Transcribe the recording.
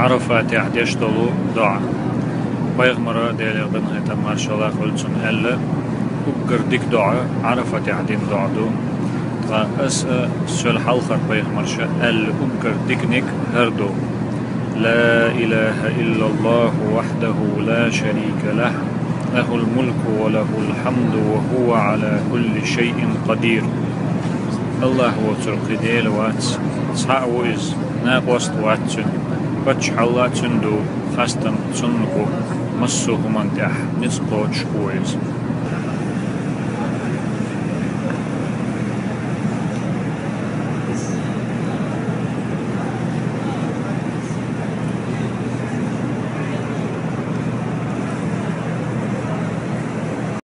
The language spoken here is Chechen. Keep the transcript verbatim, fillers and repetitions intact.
Ӏарафатехь деш долу доӀа. Пайхамара, Делера къинхетам, маршалла хуьлда цунна, аьлла: «Уггар дика доӀа Ӏарафатехь дина доӀа ду. Ткъа аса а, сол хьалхара пайхамарша а аьлла уггар диканиг хӀара ду: لا إله إلا الله وحده لا شريك له، له الملك وله الحمد وهو على كل شيء قدير». АллахӀ воцург кхин Дела вац, цхьаъ ву Иза, накъост вац Цуьнан, паччахьалла а Цуьнан ду, хастам Цунна бу, массо а хӀуманна тӀехь ницкъ кхочуш ву Иза.